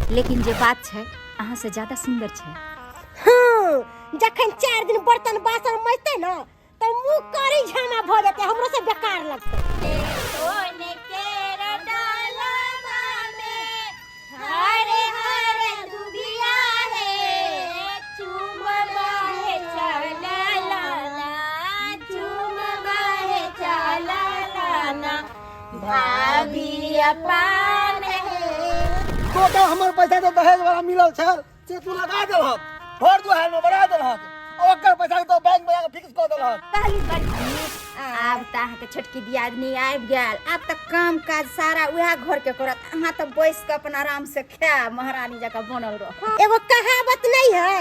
लेकिन जे बात छै अहाँ से ज्यादा सुंदर छै। हाँ, जखन 4 दिन बर्तन बासन मजतै ने तऽ मुँह कारी झामा भऽ जेतै, हमरो से बेकार लगतै। सोने के रडालवा में हरे हरे दुबिया है, चूमबा है चलला ना, चूमबा है चलला ना, भाभी अपान है। टोटल हमर पैसा तो दहेज वाला मिलल छल से तू लगा देलहक, घर दुआर में बढ़ा देलहक, ओकर पैसा तो बैंक में जाके फिक्स कऽ देलहक। कहली बड़की, आब तऽ अहाँके छोटकी दियादनी आबि गेल, आब तऽ काम काज सारा उएह घर के करत, अहाँ तऽ बैस कऽ अपन आराम से खायब, महारानी जकाँ बनल रह। एगो कहावत नहीं है,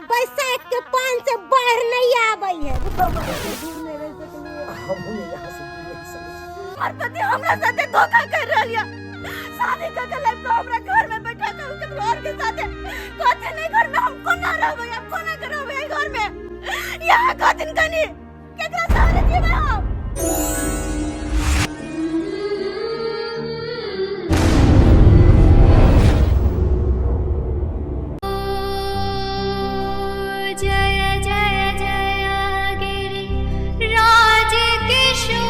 बैसाख के पान से बाहर नहीं आबै है। हमहूँ नहीं यहाँ से दूर रहि सकै छी। हमर पति हमरा साथे धोखा कर रहल या, शादी कर के लाइफ हमरा घर में बैठा के केकरो और के साथे कथे नहीं, घर में हम कोना रहबै, हम कोना के रहबै एहि घर में, यहाँ कथिन कनी केकरा सहारे जीबै हम। जय जय जय गिरि राज किशोरी,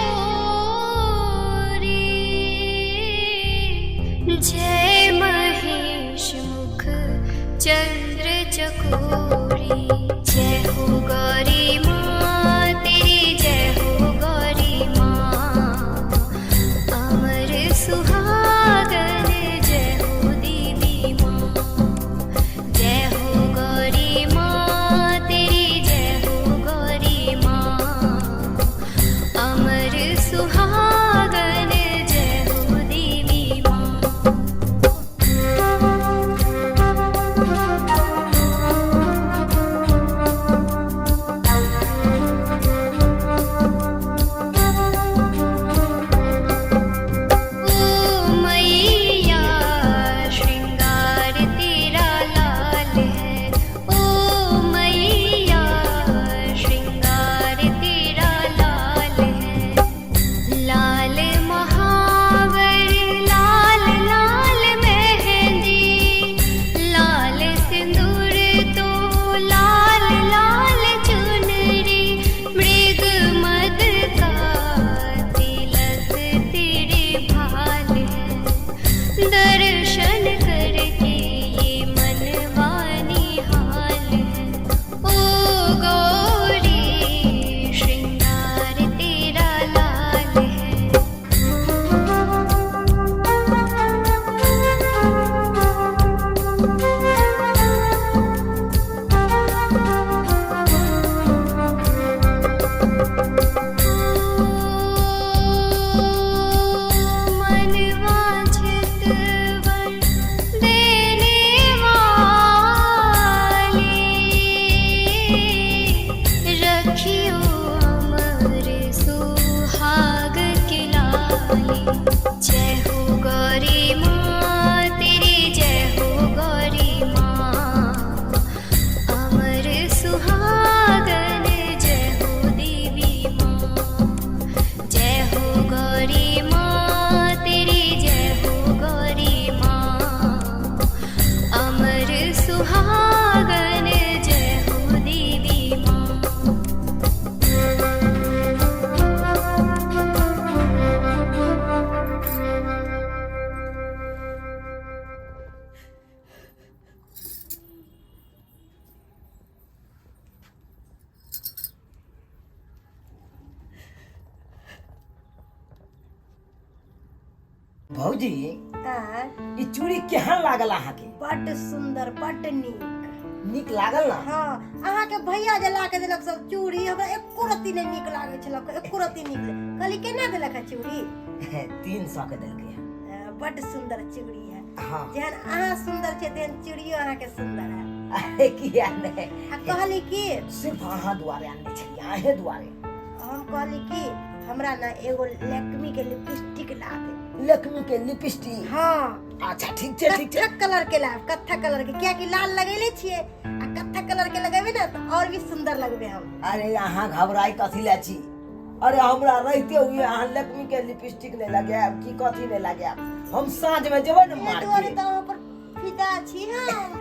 जय महेश मुख चंद्र चकोरी, जय हो गौरी माँ तेरी, जय हो गौरी माँ, अमर सुहागन जय हो देवी माँ, जय हो गौरी माँ तेरी, जय हो गौरी माँ, अमर सुहागन जय हो देवी माँ। ओ मैया श्रृंगार तेरा लाल है, ओ मैया श्रृंगार तेरा लाल है, लाल महावर लाल लाल मेहंदी, लाल सिंदूर तो लाल लाल चुनरी, मृग मद का तिलक तेरे भाल है, दर्शन करके ये मनवानी हाल है, ओ गौरी श्रृंगार तेरा लाल है। मन वांछित वर देने वाले, रखियो अमर सुहाग के लाले, जय हो गौरी माँ तेरी, जय हो गौरी माँ, अमर सुहागन जय हो देवी माँ, जय हो गौरी माँ तेरी, जय हो गौरी माँ, अमर सुहागन जय हो देवी माँ। भौजी, आँ, ई चूड़ी केहन लागल अहाँके? बड्ड सुंदर, बड्ड नीक। नीक लागल ना? हाँ, अहाँके भैया जे ला के देलक सब चूड़ी, हमरा एको रत्ती नहि नीक लागै छलक, एको रत्ती नीक नहि। कहली केना देलक है चूड़ी? 300 के देलकै हन। बड्ड सुंदर चूड़ी है। हाँ। जेहन अहाँ सुंदर छै तेहन चूड़ियो अहाँके सुंदर है। अरे किया नहि, आ कहली कि सिर्फ अहाँ दुआरे आनने छलियै, अहें दुआरे। हम कहली कि हमरा ना एगो लैक्मी के लिपस्टिक ला दे। लक्ष्मी के लिपस्टिक? हाँ। अच्छा ठीक छै, ठीक छै। कत्था कलर के लाब, कत्था कलर के, कियाकि लाल लगेले छियै आ कत्था कलर के लगेबै ना तऽ और भी सुंदर लगबे हम। अरे अहाँ घबराई कथी ले छी? अरे हमरा रहते हुए अहाँ लक्ष्मी के लिपस्टिक नहीं लगायब कि कथी नहीं लगायब? हम साँझ में जेबै ने एहि दुआरे मार्केट। तऽ अहाँ पर फिदा छी हम।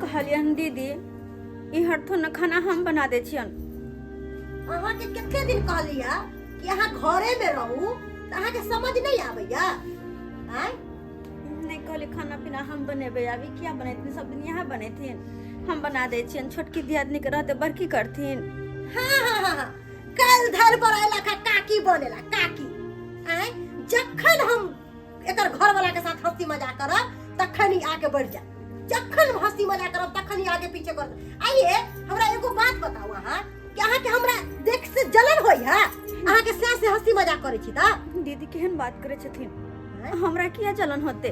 कहलियन दीदी ई हटथुन ने, खाना हम बना दै छियन। अहाँके कते दिन कहलिया कि अहाँ घरे में रहू, तऽ अहाँके समझ नहीं आबैया? आँय? नहीं, कहली खाना पीना हम बनेबै। अभी किया बनेथिन? सब दिन यहाँ बनेथिन, हम बना दै छियन। छोटकी दियादनी के रहते बड़की करथिन। हाँ हाँ हाँ हाँ, काल्हि धरि पर अयला का काकी बनेला काकी। आँय, जखन हम एकर घरवाला के साथ हंसी मजाक करब तखन ही आके बढ़ जा, जखन हम हंसी मजाक करब तखन ही आगे पीछे कर। आइए हमरा एगो बात बताऊ अहाँ, कि अहाँ के हमरा देख से जलन होई है? अहाँ के सास से हंसी मजाक करै छी तऽ? दीदी, केहन बात करै छथिन? हमरा किया जलन होते?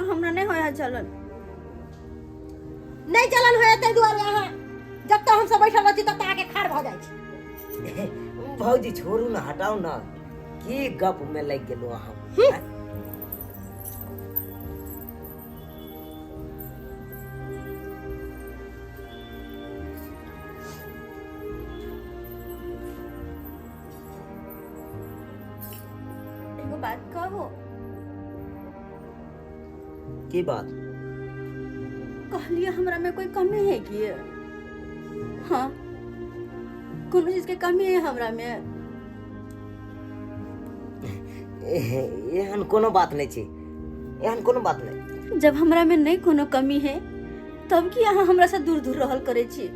हमरा नहीं होया जलन। नहीं जलन होय ताहि दुआरे अहाँ जब तक हम सब बैठल रहै छी तब तक आके खाड़ भऽ जाइ छी। भौजी, छोड़ू ने, हटाउ ने, की गप में लागि गेलहुँ अहाँ? एगो बात कहू? की बात? कहलिए हमरा में कोई कमी है की? हाँ, कोनो चीज के कमी है हमरा में? एहन कोनो बात नहीं छै, एहन कोनो बात नहीं। जब हमरा में नहीं कोनो कमी है तब की अहाँ हमरा से दूर दूर रहल करै छी?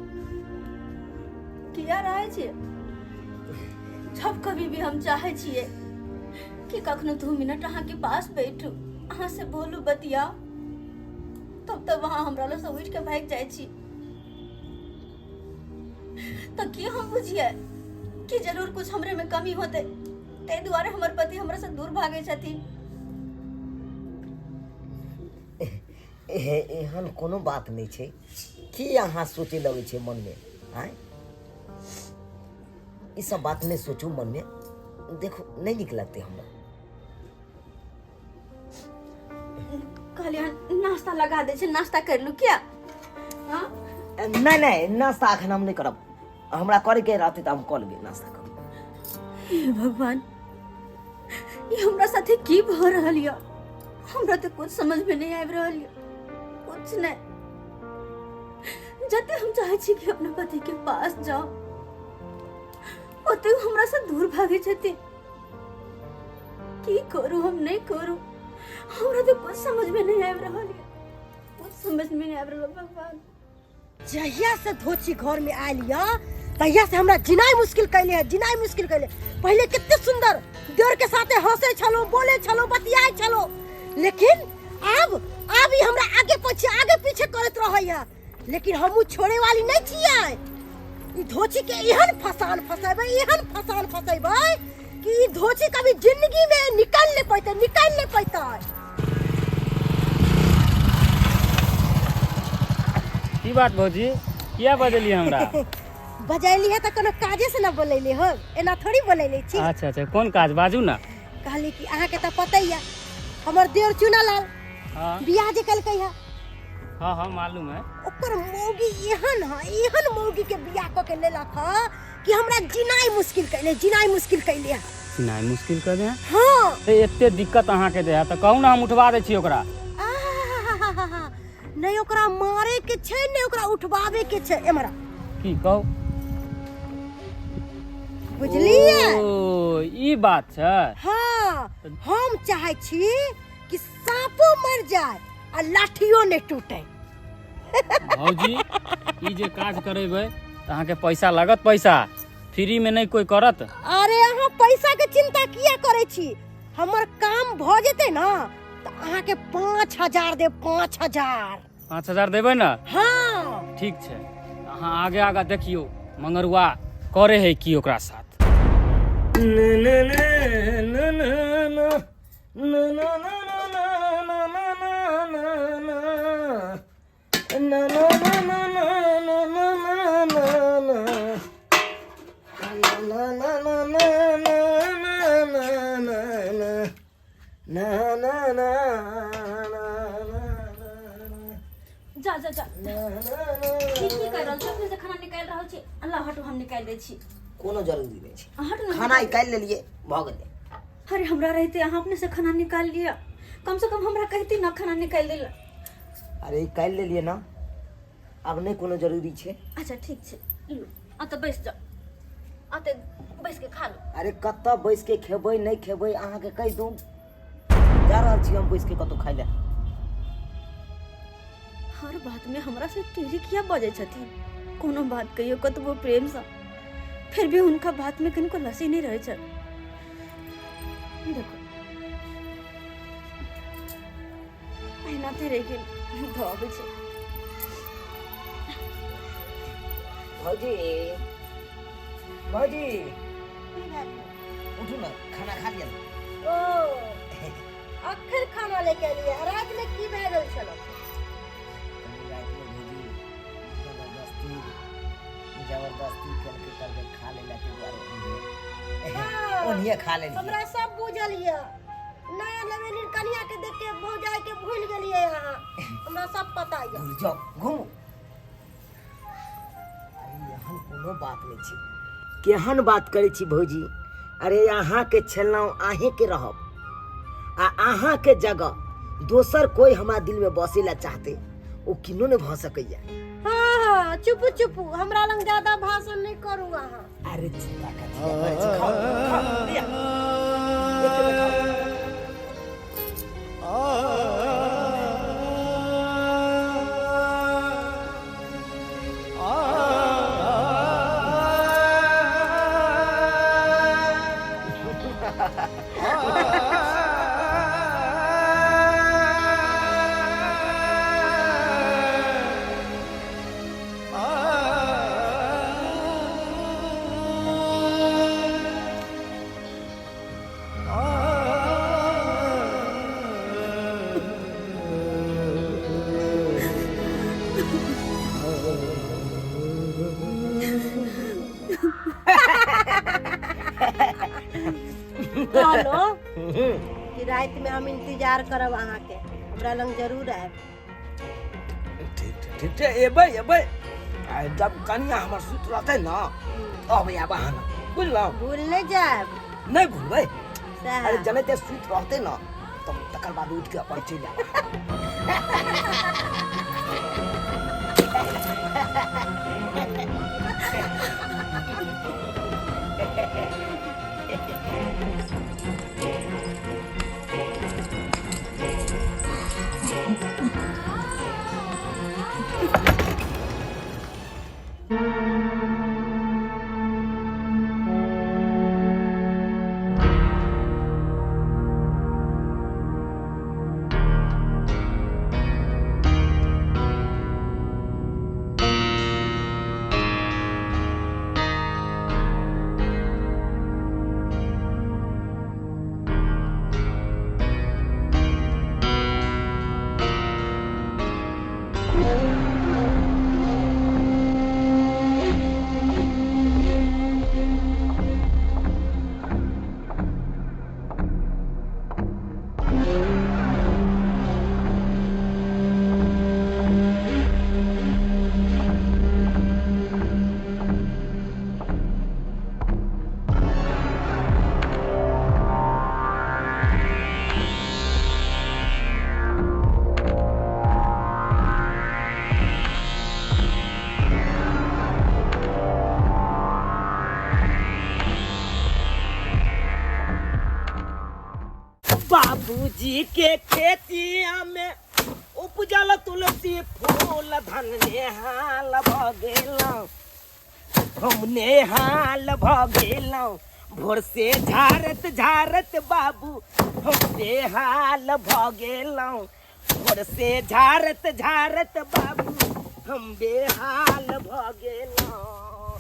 किया रहै छी? जब कभी भी हम चाहे छियै कि कखनो 2 मिनट अहाँके पास बैठू, अहाँ से बोलू, बतियाउ, तब तब अहाँ हमरा लग से उठि के भागि जाइ छी। तऽ की हम बुझियै कि जरूर कुछ हमरे में कमी होतै, ताहि दुआरे हमर पति हमरा से दूर भागै छथिन? एहन कोनो बात नहि छै। की अहाँ सोचे लगै छै मनमे? आँय, ई सब बात नहि सोचू मनमे। देखू, नहि नीक लगतै हमरा। कहलियै हन नाश्ता लगा दै छै, नाश्ता कर लू। किया? हाँ? नहि नहि, नाश्ता एखन हम नहि करब। हमरा करैके रहतै तऽ हम कऽ लेबै नाश्ता करब। हे भगवान, ये हमरा साथे की भऽ रहल यऽ? हमरा तऽ कुछ समझ में नहीं आबि रहल यऽ, कुछ नहीं। जते हम चाहे छी कि अपना पति के पास जाओ, ओते हमरा से दूर भागे छथिन। की करू हम, नहीं करू? हमरा तो कुछ समझ में नहीं आबि रहल यऽ, कुछ समझ में नहीं आबि रहल भगवान। जहिया से धोची घर में आयल यऽ तहिया से हमरा जिनाइ मुश्किल कैले है, जिनाइ मुश्किल कैले। पहिले कते सुंदर देवर के साथे हंसे छलो, बोले छलो, बतियाए छलो, लेकिन अब ई हमरा आगे पीछे आगे पीछे करत रहै है। लेकिन हमहू छोड़े वाली नहीं छियै। ई धोची के एहन फसान फसेबै, एहन फसान फसेबै कि ई धोची कभी जिंदगी में निकल नहीं पैतै, निकल नहीं पैतै। की बात भौजी, किया बजलियै हमरा? बजैली है तऽ कोनो काजे से न बोलैले हो, एना थोड़ी बोलैले छी। अच्छा, कोन काज? बाजू ना। कहली कि अहाँके तऽ पते यऽ हमर देवर चुनालाल बियाह जे केलकै है। हाँ हाँ, मालूम है। ओकर मौगी एहन है, एहन मौगी के बियाह कऽ के लेलक है कि हमरा जिनाइ मुश्किल कैले, जिनाइ मुश्किल कैले है। जिनाइ मुश्किल कर दे? हाँ। तऽ एते दिक्कत अहाँके दे है तऽ कहू ना, हम उठवा दै छी ओकरा। आहाहाहा, नहि ओकरा मारे के छै, नहि ओकरा उठबावे के छै। एमरा। की कहू? बुझलियै? ओ, ई बात छै। हाँ, हम चाहै छी कि साँपो मरि जाए आ लाठियो नहि टूटे। भौजी, ई जे काज करेबै तऽ अहाँके पैसा लागत। पैसा फ्री में नहीं कोई करत। अरे, अहाँ पैसा के चिंता किया करै छी? हमर काम भऽ जेतै ना तऽ अहाँके 5000 देब, 5000। 5000 देबै ने? हाँ। ठीक छै, अहाँ आगे आगे देखियौ मंगरुआ करे है की ओकरा साथ। जा जा जा। ई की कर रहल छी? अपने से खाना निकालि रहल छी। अल्लाह, हटू, हम निकालि दै छी। कोनो जरूरी नहि छै। हटू ने। खाना निकालि लेलियै, भऽ गेलै। अरे, हमरा रहते अहाँ अपने से खाना निकाल लिअ। कम से कम हमरा कहती ना खाना निकालि देला। अरे, निकालि लेलियै ना, आब नहि कोनो जरूरी छै। अच्छा, ठीक छै, लू, आ तऽ बैस जाउ, आ तऽ बैस के खा लू। अरे, कतऽ बैस के खेबै नहि खेबै, अहाँके कहि दू। जा रहल छी हम बैस के कतौ खाइ लए। हर बात में हमरा से टेढ़ी किया बजै छथिन? कोनो बात कहियो कतबो प्रेमसँ, फिर भी हुनका बात में कनिको लसी नहि रहै छै। देखो, अहिना ते रहि गेल, धऽ अबै छै। भौजी, भौजी, उठू ने, खाना खा लिअ। ओ, अखन खाना लेके एलियै? राति में की भए गेल छल? कनी रातिमे भौजी जबरदस्ती जबरदस्ती केलकै, कहलकै खा ले ला, ताहि दुआरे ओन्हिए खा लेलियै। हमरा सब बुझल यऽ। नया नवेली कनिया के देख के भौजाई के भूल गेलियै अहाँ। हमरा सब पता यऽ। घुर जाउ, घुमू। अरे, एहन कोनो बात नहि छै। केहन बात करै छी भौजी? अरे, अहाँके छलहुँ, अहीँके रहब, आ अहाँके जगह दोसर कोइ हमरा दिलमे बसै लए चाहतै, ओ किनो नहि भऽ सकैया। हाँ हाँ, चुप चुप, हमरा लग ज्यादा भाषण नहीं करू अहाँ। अरे, चिंता कथी लए करै छी? खाउ खाउ, लिअ। एके बेर खाउ। कहलो कि राति में हम इंतजार करब अहाँके, हमरा लग जरूर आयब। ठीक छै, ठीक छै, एबै एबै। आ जब कनिया हमर सुति रहतै ने, तब आयब अहाँ लग, बुझलहुँ? भूल नहि जायब। नहि भूलबै। सएह। अरे, जनैते सुति रहतै ने, तब तकर बाद उठि के अपन चलि आयब। बाबूजी के खेतिया में उपजल तुलसी फूल, धन नेहाल भऽ गेलहुँ, हम नेहाल भऽ गेलहुँ। भोर से झारत झारत बाबू हम बेहाल भऽ गेलहुँ। भोर से झारत झारत बाबू हम बेहाल भऽ गेलहुँ।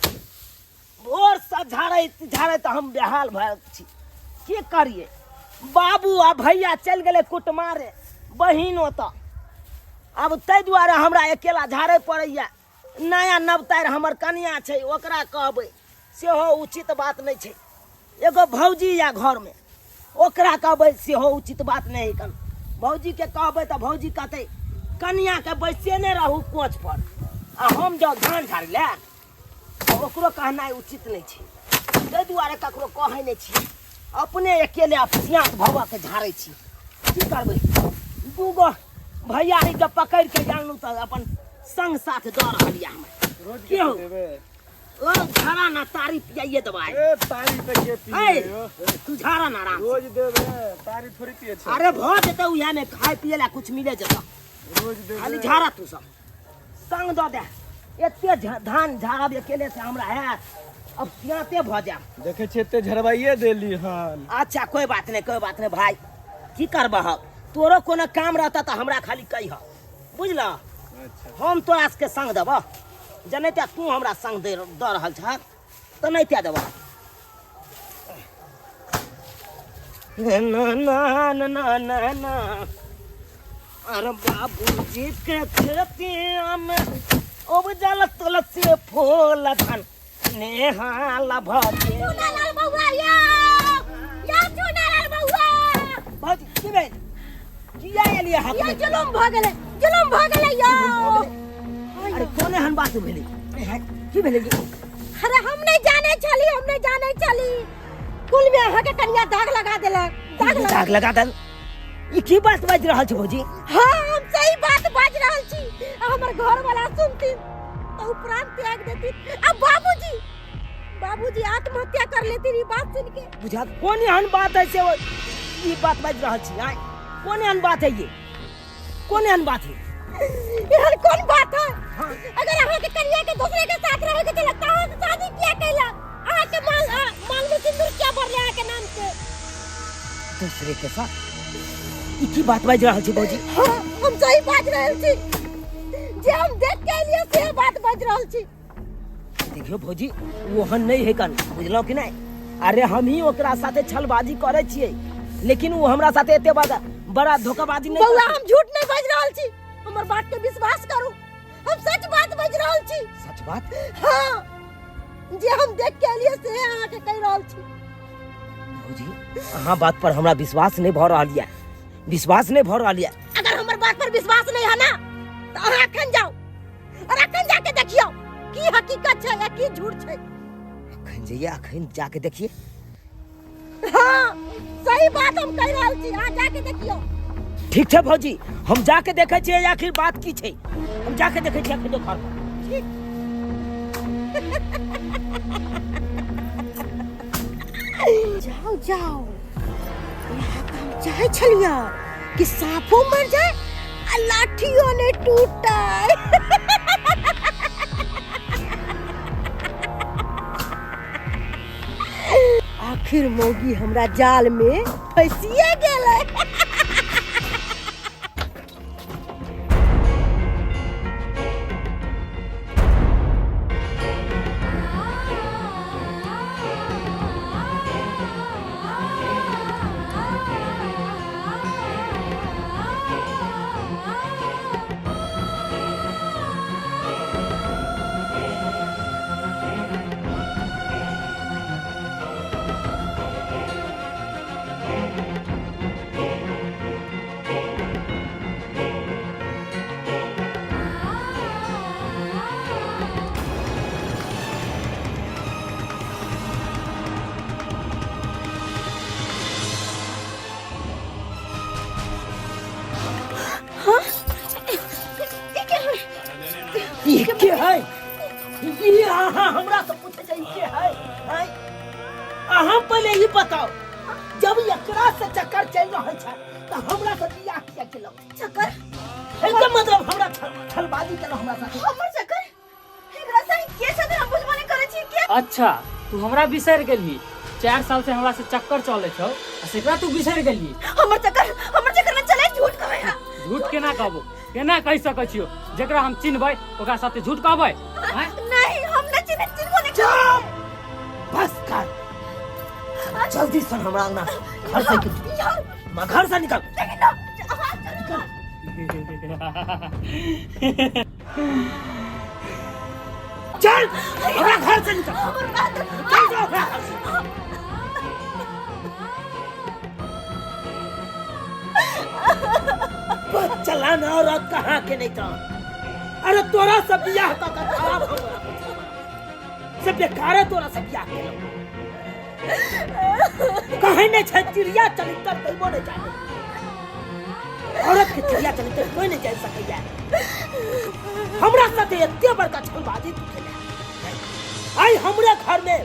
भोरसँ झाड़ैत झाड़ैत हम बेहाल भऽ छी। की करियै? बाबू आ भैया चलि गेलै कुटमारे बहिन ओतऽ। आब ताहि दुआरे हमरा अकेला झाड़ै पड़ैया। नया नवतारि हमर कनिया छै, ओकरा कहबै सेहो उचित बात नहि छै। एगो भौजी या घरमे, ओकरा कहबै सेहो उचित बात नहि है। कन भौजीके कहबै तऽ भौजी कहतै कनिया के बैसेने रहू कोच पर आ हम जाउ धान झाड़ै लए, तऽ ओकरो कहनाइ उचित नहि छै। ताहि दुआरे ककरो कहै नहि छी, अपने अकेले अपसियाँत भऽ के झाड़ै छी। की करबै, दूगो भैयारी के पकड़ि के जानलहुँ तऽ अपन संग साथ दऽ रहल यऽ हमरा। रोज की हौ? देबै? ओ झाड़ा ना, तारी पियाइए देबै। ए तारी तऽ के है पिए यौ? तू झाड़ा ना आराम से। रोज देबै तारी थोड़ी पिए छै। अरे भऽ जेतै, उएह में खाय पिए ला कुछ मिले जेतौ। रोज देबै। खाली झाड़ा तू सब संग दऽ दे। एते धान झाड़ब अकेले से हमरा हैत, अब सियाते भऽ जायब। देखै छियै एते झरबाइए देली हन। अच्छा कोई बात नहीं, कोई बात नहीं भाई, की करबह, तोरो कोनो काम रहता तऽ हमरा खाली कहिह, बुझलह? अच्छा। हम तोरा सबके संग देबह, जनैते तू हमरा संग दे दऽ रहल छह तऽ नहि ते देबह। ना ना ना ना ना ना, अरे बाबूजी के खेतिया में उपजल तुलसी फूल धन नेहाल भजे। चुनालाल बउआ यो, यो चुनालाल बउआ। भौजी की भेल, किया एलियै हाथ यो में? जुलुम भऽ गेलै, जुलुम भऽ गेलै यो। अरे कोन एहन बात भेलै, की भेलै? अरे हम नहीं जाने छली, हम नहीं जाने छली, कुल में अहाँ के कनिया दाग लगा देलक, दाग लगा दाग लगा देल? ई की बात बाजि रहल छी भौजी? हाँ हम सही बात बाजि रहल छी। आ हमर घर वाला सुनथिन तऽ उ प्राण त्याग देथिन, आ बाबूजी, बाबूजी आत्महत्या कर लेथिन ई बात सुन के। बुझा कोन एहन बात है से ई बात बाजि रहल छी? आँय कोन एहन बात है, ये कोन एहन बात है? एहन कोन बात है? अगर अहाँ के कनिया के दूसरे के साथ रहे के चलता, अहाँ से शादी किया कैला? अहाँ के मांग में सिंदूर क्या भरले अहाँ के नाम से? दूसरे के साथ? ई की बात बाजि रहल छी भौजी? हाँ हम सही बाजि रहल छी, जे हम देख के एलियै से बात बाजि रहल छी। देखियौ भौजी, ओहन नहि है कन, बुझलहुँ कि नहि? अरे हम ही ओकरा साथे छलबाजी करै छियै, लेकिन ओ हमरा साथे एते बड़ा बड़ा धोखाबाजी नहि बउआ करतै। हम झूठ नहीं बाजि रहल छी, हमर बात के विश्वास करू, हम सच बात बाजि रहल छी। सच बात? हाँ जे हम देख के एलियै से अहाँ के कहि रहल छी। भौजी अहाँ बात पर हमरा विश्वास नहीं भऽ रहल यऽ, विश्वास नहीं भऽ रहल यऽ। अगर हमर बात पर विश्वास नहीं है ना तऽ अहाँ अखन जाउ और अखन जाके देखियौ की हकीकत छै या की झूठ छै। अखन जइए, अखन जाके देखिए। हाँ सही बात हम कहि रहल छी, अहाँ जाके देखियौ। ठीक छै भौजी, हम जाके देखै छियै आखिर बात की छै, हम जाके देखै छियै अखन घर पर। ठीक। जाओ जाओ, यहाँ तऽ हम चाहै छलियै कि साँपो मर जाए आ लाठियो नहीं टूटे। आखिर मौगी हमरा जाल में फंसिए गेलै। ई के है? ई अहाँ हमरा से पूछे छै ई के है? आँय? अहाँ पहिले ई बताओ, जब एकरा से चक्कर चलि रहल छै तऽ हमरा से बियाह किया केलक? चक्कर? एकर मतलब हमरा छलबाजी केलक हमरा साथे। हमर चक्कर? एकरा संग के साथे हम बुझबो नहि करै छी के? अच्छा तू हमरा बिसरि गेलही, 4 साल से हमरा से चक्कर चले छौ आ सेकरा तू बिसरि गेलही। हमर चक्कर, हमर चक्कर में चले, झूठ कहै है। झूठ केना कहबो, केना कहि सकै छियो? जेकरा हम चिन्हबै ओकरा साथे झूठ कहबै? आँय? नहीं हम नहीं चिन्है, चिन्हबो नहीं। चुप बस कर, जल्दी से हमरा अंगना घर से निकल। यार। घर से निकल। लेकिन ना, हाँ, चलो। चल हमरा घर से निकल, चल जाओ हमरा घर से। बस चला ना औरत कहाँ के नहीं तो अरे तोरा से बियाह कऽ के खराब हमरा से बेकारे तोरा से बियाह केलहुँ। कहै नहि छै चिड़िया चरित्र दैबो नहि जाने, औरत के चिड़िया चरित्र कोई नहीं जान सकैया। हमरा साथे एते बड़का छलबाजी तू केले। आइ हमरे घर में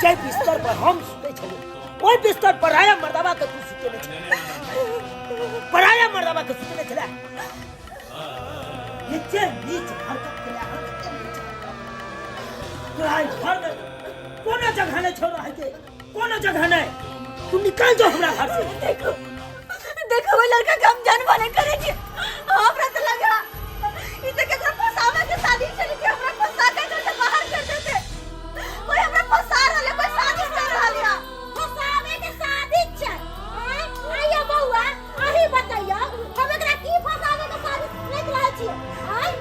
जाहि बिस्तर पर हम सुतै छलियै ओहि बिस्तर पर पराया मर्दबा के तू सुतेने छले, पराया मर्दबा के सुतेने छले। नीचे नीच हरकत केले हन, एते नीच हरकत। तोरा एहि घर में कोनो जगह नहीं छौ रहै के, कोनो जगह नहीं। तू निकल जो हमरा घर से। देखो देखो वो लड़का के हम जानबो नहीं करे छी, हमरा तो लगा ई त केकरो फसावे के शादी छली कि हमरा फंसा के घर से बाहर कर देते। कोई हमरा फंसा रहल है, कोई साजिश कर रहल है। फसावे के साजिश छै। आँय, आइयो बौआ, अहीं बतैयो हम एकरा की फसावे के साजिश सुनैत रहल छियै? आँय,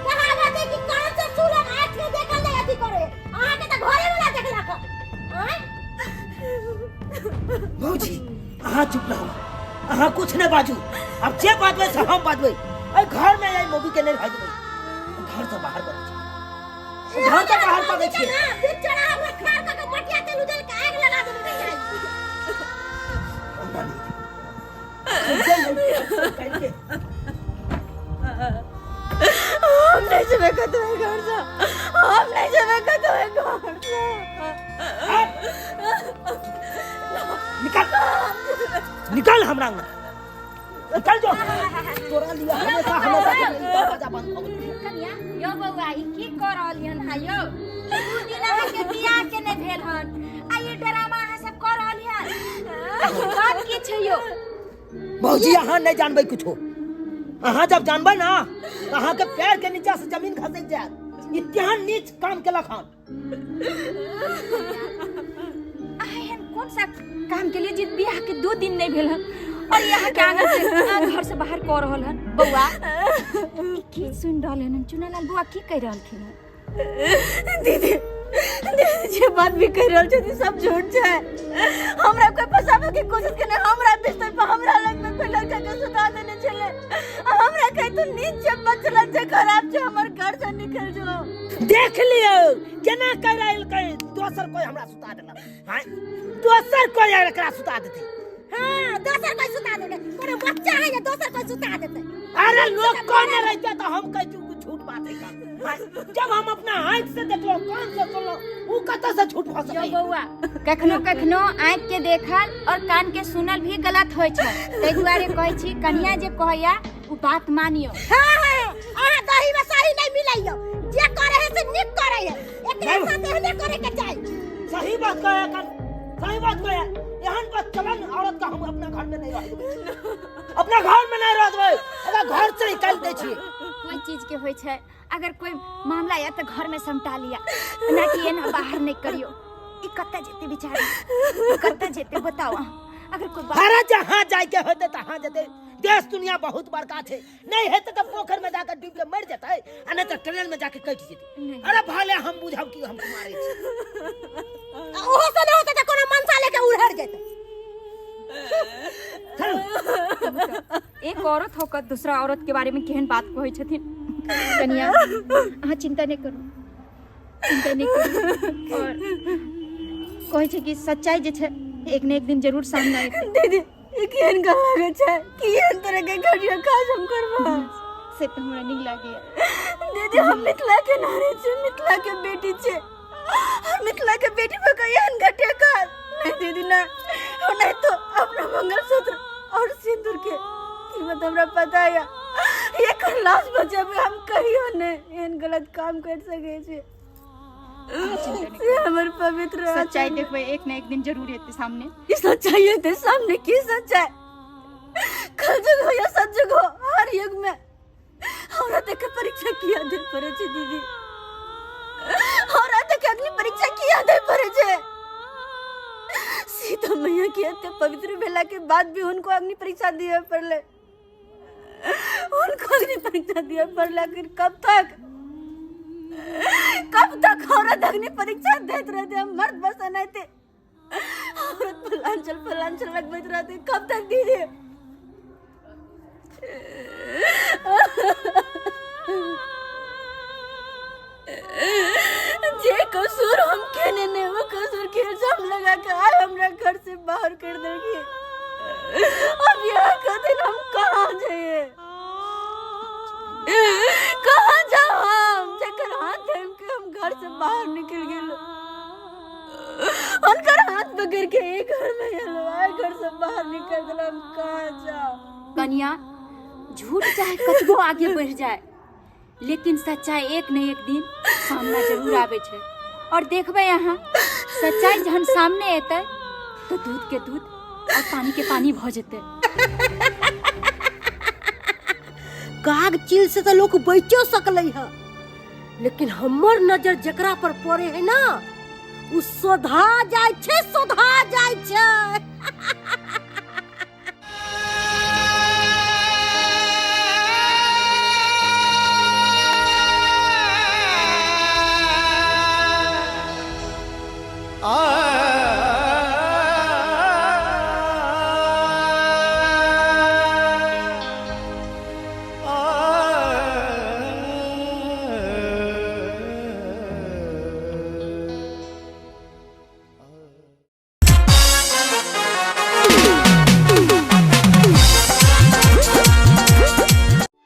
कहावत है कि कान से सुनल आँख के देखल नहि अथी करे, अहाँके तऽ घरे वाला देखलक। आँय भौजी अहाँ चुप रहू, अहाँ कुछ नहीं बाजू। अब जे बाजबै से हम बाजबै। एहि घर में एहि मौगी के नहीं रह देबै, घर से बाहर कऽ दै छियै, घर से बाहर कऽ दै छियै। बेचारा हमरा खाड़ कऽ के मटिया तेल उजल के आगि लगा देलकै। हमरा नहीं देबै। हम नहीं जेबै कतौ घर से, हम नहीं जेबै कतौ घर से। निकल निकल हमरा अंगना निकल जो। तोरा लिए हमेशा हमेशा के लिए दरवाजा बंद हो गेल। कनिया यो बौआ ई की कर रहल हन? हा यो दू दिन अहाँ के बियाह के नहीं भेल हन आ ई ड्रामा अहाँ सब कर रहल हन, ई बात की छै यो? भौजी अहाँ नहीं जानबै कुछो, अहाँ जब जानबै ना तऽ अहाँ के पैर के नीचा से जमीन खसक जायत। ई तेहन नीच काम केलक हन। अहाँ एहन कोन सा काम के लिए जे बियाह के 2 दिन नहीं भेल हन और यहाँ के आंगन से अहाँ घर से बाहर कऽ रहल हन? बौआ ई की सुनि रहल हन चुनालाल बौआ, की कहि रहलखिन हन? दीदी दीदी जे बात भी कहि रहल छथिन सब झूठ छै। हमरा कोई फंसावे के कोशिश केने, हमरा बिस्तर पर हमरा लग में कोई लड़का के सुता देने छले। हमरा कहे तू नीच छै, बचला छै, खराब छै, हमर घर से निकल जो। देख लियौ केना कहि रहल कै दोसर कोई हमरा सुता देलक। हाँ दोसर कोई एकरा सुता देतै। हाँ दोसर कोई सुता देतै, कोनो बच्चा है जे दोसर कोई सुता देतै? अरे लोग कहने रहते तो हम कहै छी झूठ बात है का। हाँ, जब हम अपना आँख से देखलहुँ कान से सुनलहुँ उ कतऽ से झूठ भऽ यो सकैए? बौआ कखनो कखनो आँख के देखल और कान के सुनल भी गलत होइ छै, ताहि दुआरे कहै छी कनिया जे कहैया उ बात मानियो। हाँ हाँ अहाँ दही में सही नहीं मिलैयो, जे करे है से नीक करे है, एकरा नहीं। साथ एहने करे के चाही। सही बात कहे कन, सही बात कहे। एहन बात चलन औरत का हम अपना घर में नहीं रह देबै, अपना घर में नहीं रह देबै, एकरा घर से निकालि दै छियै। कोई चीज के होइ छै अगर कोई मामला या तऽ घर में समटा लिया, ना कि एना बाहर नहीं करियो। ई कतऽ जेतै बेचारी, ई कतऽ जेतै बताओ अहाँ? अगर कोई बात अरे जहाँ जाय के होतै तहाँ जेतै, देश दुनिया बहुत बड़का छै, नहीं हेतै तऽ पोखरि में जाके डूबि के मरि जेतै आ नहीं तऽ ट्रेन में जाके कटि जेतै। नहीं। अरे भले हम बुझब कि हम मारै छी। आ ओहो से नहि होतै तऽ कोनो मनसा लेके उड़हर जेतै। चलू। एक औरत होकर दूसरा औरत के बारे में केहन बात कहै छथिन। कनिया अहाँ चिंता नहीं करू, चिंता नहीं करू। और कहै छै कि सच्चाई जे छै एक ने एक दिन जरूर सामने एतै। दीदी ई केहन गल लागै छै, की एहन तरह के घटिया काज हम करबै? से तऽ हमरा नीक लागैया। दीदी हम मिथिला के नारी छी, मिथिला के बेटी छी, हम मिथिला के बेटी पर कोई एहन घटिया काज नहीं दीदी ना। नहीं तो अपना मंगलसूत्र और सिंदूर के कीमत हमरा पता है, एकर लाश बचेबै हम कहियो नहीं एहन गलत काम कर सकै छी। से हमर पवित्र सच्चाई देखबै एक न एक दिन जरूर एतै सामने। ई सच्चाई एतै सामने? की सच्चाई? कलयुग हो या सतयुग हो, हर युग में औरत के परीक्षा किया दे पड़े छै दीदी, औरत के अग्नि परीक्षा किया दे पड़े छै। सीता मैया के एते पवित्र भेला के बाद भी उनको अग्नि परीक्षा दिए पड़ले, उनको अग्नि परीक्षा दिए पड़ले। आखिर कब तक, कब तक औरत अग्नि परीक्षा देत रहते? हम मर्द बस एनाहिते औरत फलांचल फलांचल लगबैत रहते कब तक दीदी? कर देलखिन। अब यहाँ खातिर हम कहाँ जाइए, कहाँ जाओ हम? जकर हाथ थाम के हम घर से बाहर निकल गेलो, उनकर हाथ पकड़ के एक घर में एलो, आए घर से बाहर निकल गेलो, हम कहाँ जाओ? कनिया झूठ चाहे कतबो आगे बढ़ जाए लेकिन सच्चाई एक न एक दिन सामना जरूर आवे छै। और देखबै अहाँ सच्चाई जहन सामने एतै तो दूध के दूध और पानी के पानी भऽ जेतै। काग चील से तो लोग बचो सकलै है, लेकिन हमर नजर जकरा पर पड़े है ना उ सोधा जाय छै, सोधा जाय छै। आ